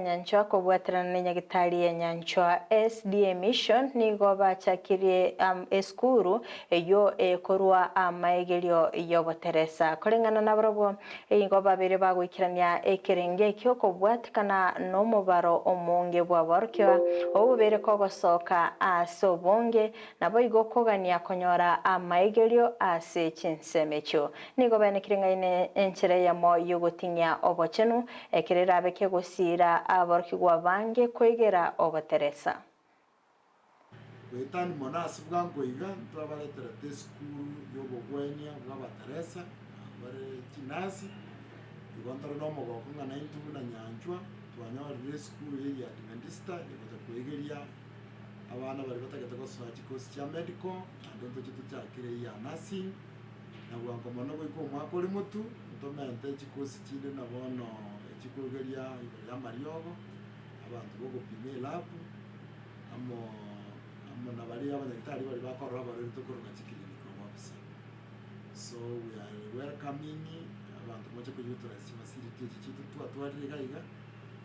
Nyanchwa kobwaterana ne Nyagitari ya Nyanchwa SDA Mission nigo bachakirie esukuru eyio ekorwa amaegerio y'oboteresa. Koreng'ana nabarabwo nigo babeire bagoikerania ekerenge ekio kobwatekana nomobaro omonge bw'aborokigwa obobeire kogosoka ase obonge Naboigo kogania konyora amaegerio ase chinsemo echio. Nigo baenekire ng'a ine enchera eyemo y'ogoting'ia obochenu, ekero erabe kegosiira aborokigwa bange koegera ogoteresa. Goetania mono ase bwango iga ntwabareterete esukuru y'obogwenia bw'abateresa bare chinasi, igo ntore nomogoko ng'a naintwe buna Nyanchwa twanyorire esukuru eye ya Adventista egocha koegeria Abana baria batagete gosoa chikosi chia medical, naende ntoche tochakire eyio ya nursing, na bwango mono goika omwaka ore motu, ntomente chikosi chinde na bono echikogeria igoro ya amariogo, abanto bogopima elab, amo amo na baria abanyagitari baria bakorora abarwaire tokoroka chiclinical officer. So we are welcoming abanto moche ko utilize chifacility echi chiaito twatwarire iga iga.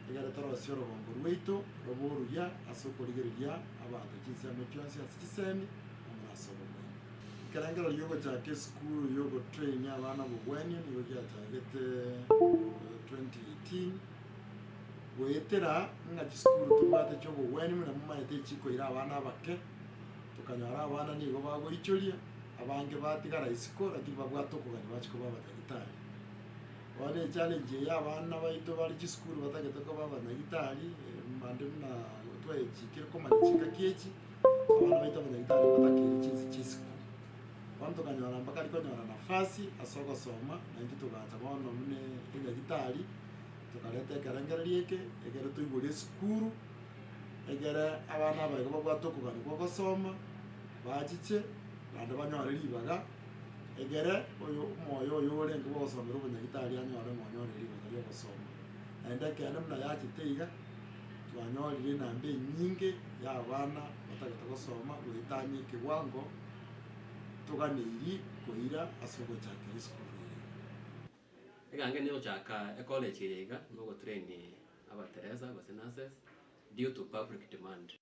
Egere torosie orogongo rwaito robe oruya ase okorigereria abanto chinsemo chionsi ase chisemi amo nase obogwenia. Ekerengerero gi'ogochaka esukuru y'ogotrain abana obogwenia nigo giachagete 2018 goetera ng'a chisukuru tobwate chi'obogwenia buna momanyete echikoira abana abake, tokanyora abana nigo bagoichoria, abange batigara isiko lakini babwate okogania bachie koba abanyagitari. Bono echallenge eye abana baito bare chisukuru batagete koba abanyagitari, bande buna twaechikire komanya chingaki echi, abana baito abanyagitari mbatakeire chinse chia isiko. Bono tokanyora mbakari konyora nafasi ase ogosoma, naintwe togacha bono buna enyagitari, tokareta ekerengererio eke, ekero toigure esukuru, ekere abana aba iga babwate okogania kwa ogosoma, bachiche, naende banyore ribaga. Ekere oyo omoyo oyo orenge bw'ogosomera obonyagitari anyore ng'a onyore ribaga ri'ogosoma. Naende ekeene buna yachete iga, twanyorire enamba enyinge ya abana batagete gosoma goetania ekewango toganeiri koira ase ogochakera esukuru eye. Egange nigochaka ecollege eye iga, nogotrain abateresa gose nurses due to public demand.